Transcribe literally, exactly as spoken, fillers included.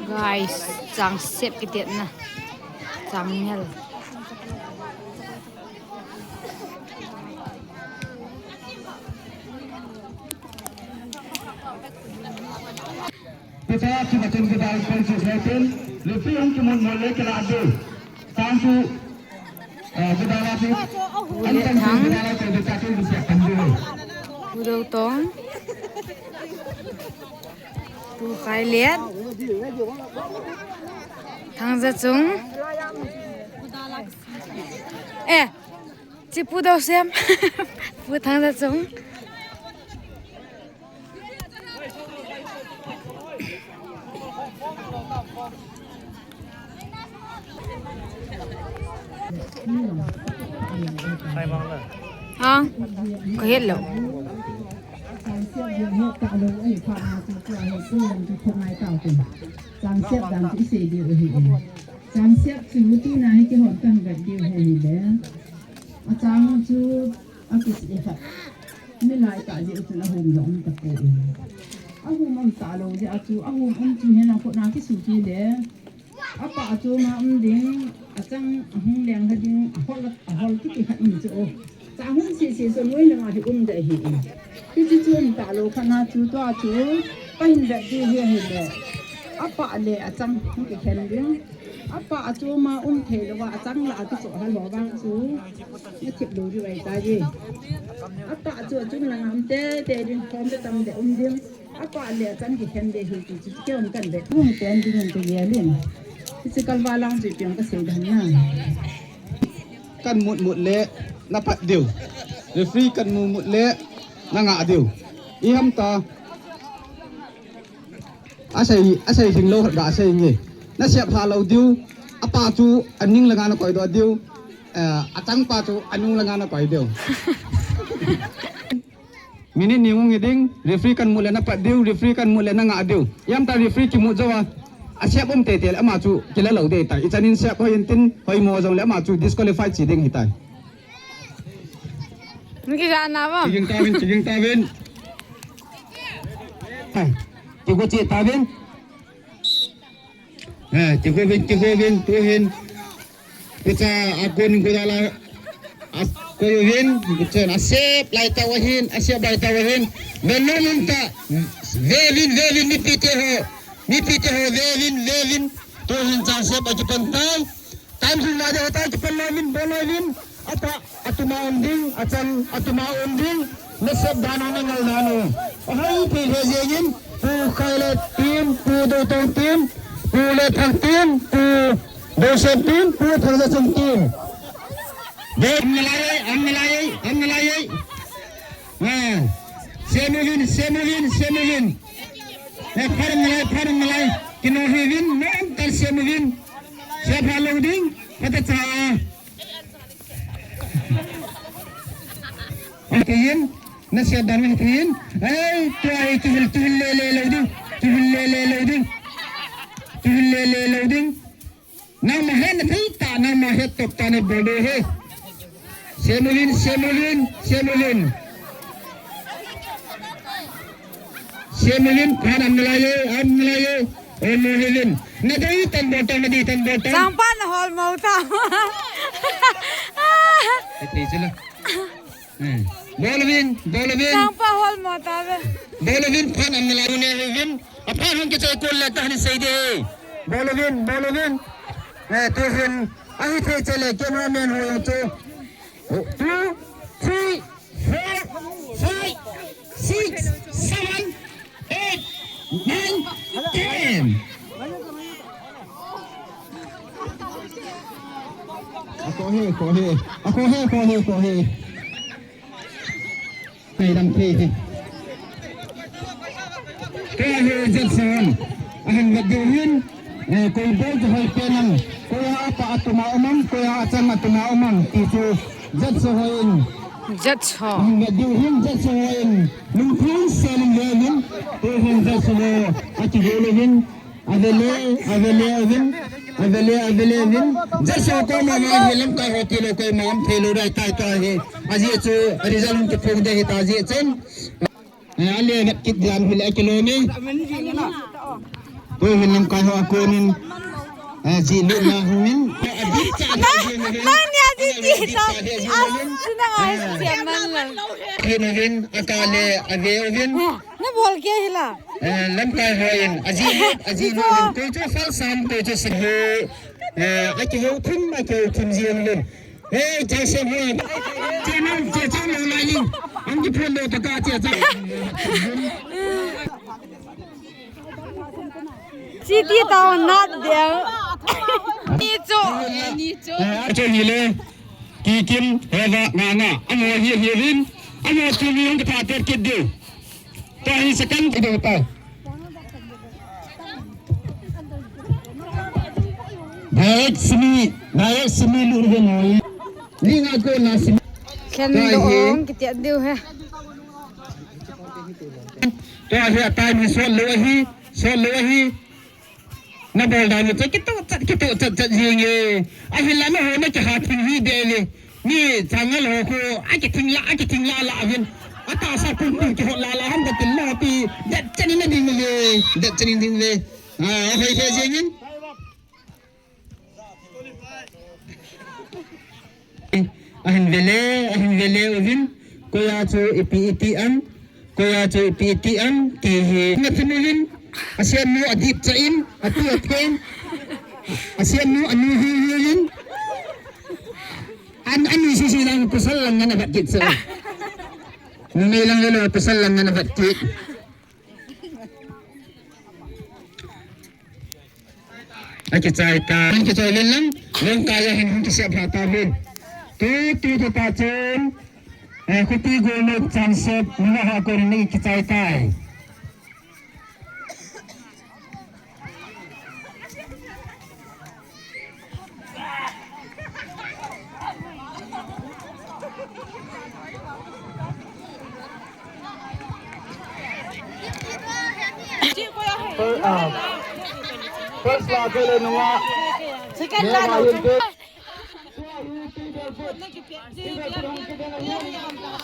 Guys, chang sep kitetna. Chang ngel. Pita chu batun ke dal pen chu setin, lepi hung kimun mo le kila adu. Tang chu, eh, ke dal adu. An tang chu ke dal adu, ke dal adu, ke dal adu. Pu Dotong. Pu Khailet. Thangzachung. Eh, chi Pu Dosem. Pu Thangzachung. Ha? Kahet lou. Chang sep dan chu isei diu ahi. Chang sep chu tuna hi kihon kan vet diu ahi le. Achang chu akisei khat. Milai tah jeh chun ahum jong um tapoi. Ahum um talou jeh a chu, ahum um chu hilang khut na kisupi le. Apa achom a um ding, achang ahung leng kha ding, ahol, ahol kiti khat um chu. Chang hung sese chu noi langa hi um ding ahi. Hichu chu um talou khat na chu tua chu, kahin vet diu hi ahile. Apa le achang hung kikhen ding. Apa achom a um thei louva, achang lah a kichoh hal ho vang chu. Nathip lou diu ahitai. Atah chu achung langa um teitei ding, khom te tam te um ding. Apa le achang kikhen ding ahi ti chu keiman kan vet. Hung ten ding in kagel in. Hiche kalval lang chu ipi ham kasei dan na. Kan mut mut le napat diu. Referee kan mu mut le nanga diu. Iham ta. Asei, asei jing lou khat ga asei nge. Nasep lha lou diu. Apa chu aning langa nakoi doh diu. Eh, achang pa chu anung langa nakoi diu. Minute ni ngung ding, referee kan mu le napat diu, referee kan mu le nanga diu. Iham ta referee kimu jou a. Asep um teitei le ama chu kila lou ding tai. Ichan in sep hoi intin, hoimo jong le ama chu disqualify chi ding ahitai. Niki ga na ba? Chiging tavin, chiging tavin. Ha, kigo chi tavin. Ha, kigo vin, kigo vin, tu hin. Kicha akun gudala. As, ko vin, kicha asep lai tau ahin, asep lai tau ahin. Velun ta. Vevin, vevin, mipi te ho. Mipi te ho, vevin, vevin. Tu hin cha sep akipan tai. Time sung na de hota kipan loi vin, bol loi vin. Apa, atuma um ding, achang, atuma um ding. Nasep dan u, nangal dan u. Ahoi thei he jeng in, Pu Khailet team, Pu Dotong team, Pu Lethang team, Pu Dosem team, Pu Thangzachung team. De, am nalai, am nalai, am nalai. Ah. Semu vin, semu vin, semu vin. Eh, pharam nalai, pharam nalai. Kino hi vin, nam tal semu vin. Sep lha lou ding, kata cha. Atin, nasep dan atin. Ei, tua hi tuhil, tuhil le le lou ding. Tuhil le le lou ding. Tuhil le le lou ding. Nangma het na thei ta, nangma het top ta ne bol diu ahi. Semu vin, semu vin, semu vin. Semu vin, phan am nalai e, am nalai e. Oi, mo hi vin. Na dei tan bol tan, na dei tan bol tan. Sangpa na hol mo ta. Ati sila. Eh. Bol vin, bol vin. Sangpa hol mo ta ve. Bol vin, phan am nalai ne vin. Aphan hung kichai kol le ta ni sei de. Bol vin, bol vin. Eh, tu vin. Ahi thei chele cameraman ho tu. Two, three, four, five, six, seven, eight, nine, ten. Ako he, ako he. Ako he, ako he, ako he. Ngaidam thei hi. Tua hi Jatso in ahin vet diu ahin, eh, koi bol chu hoi pen am, koi a apa atum a um am, koi a achang atum a um am, ti chu Jatso hon. Jatso. Ahin vet diu ahin, Jatso hon. Lungthim sel in ve uvin, tu hin Jatso ho akigel uvin. Avele, avele uvin, avele, avele uvin. Jatso koma vang hi lamkai ho tilou koima um theilou dai tai tai hi. Ajeh chu result hung kiphong ding ahi ta jeh chun. Eh, ale vet kit dan hi le kilom e. Oi, hin lamkai ho a konin, eh, ji lutna hungin. Nang, nang ni a ji ti to. As, tu nang ai siam man lo. Hin hin, a ka le, a ve uvin. Na bol ke hi la. Eh, lamkai ho in, a ji, a ji lutna hin. Koi chu fal sam, koi chu sa ho. Eh, a kihou thim, a kihou thim ji uvin. Hey, Jason, hey. Channel, Jason, lo lai ling. Ang di pun lo taka, Jason. Siti tao nat dia. Ni chu, ni chu. Eh, achu hile. Kikim, Heva, Nganga. Amo hi, hi rin. Amo chu mi ang kita ter kit diu. Tahi second video ta. Nayak simi, nayak simi lu rin noi. Ni nga ko na simi. Khen do ong kiti diu he. Tahi time hi sol lo hi, sol lo hi. Na bol dan u chu kitoh chat, kitoh chat chat jing e. Ahinla na ho na kiha thing hi be le. Ni changal ho khu, a kithing la, a kithing la la vin. A tahsa pum pum kihot la la ham ka til la pi. Det chan in na ding le. Det chan in ding le. Ah, hoi he jing in. Ahin vele, ahin vele uvin, koiya chu ipi iti am, koiya chu ipi iti am, ti hi. Na thim uvin, a siam nu a dip cha in, a tu a theng, a siam nu a nu hi hi in. An, an ni si si lang pasal lang ngan a vat kit sa. Numei lang vele pasal lang ngan a vat kit. Akichai ta, akichai len lang, len kaya hin hung kisep pha ta vin. Tu, tu, tu ta chun, eh, khuti gol me chansep, nunga ha ko ni kichai tai. First, ah, first la ke le nunga. Second la nunga.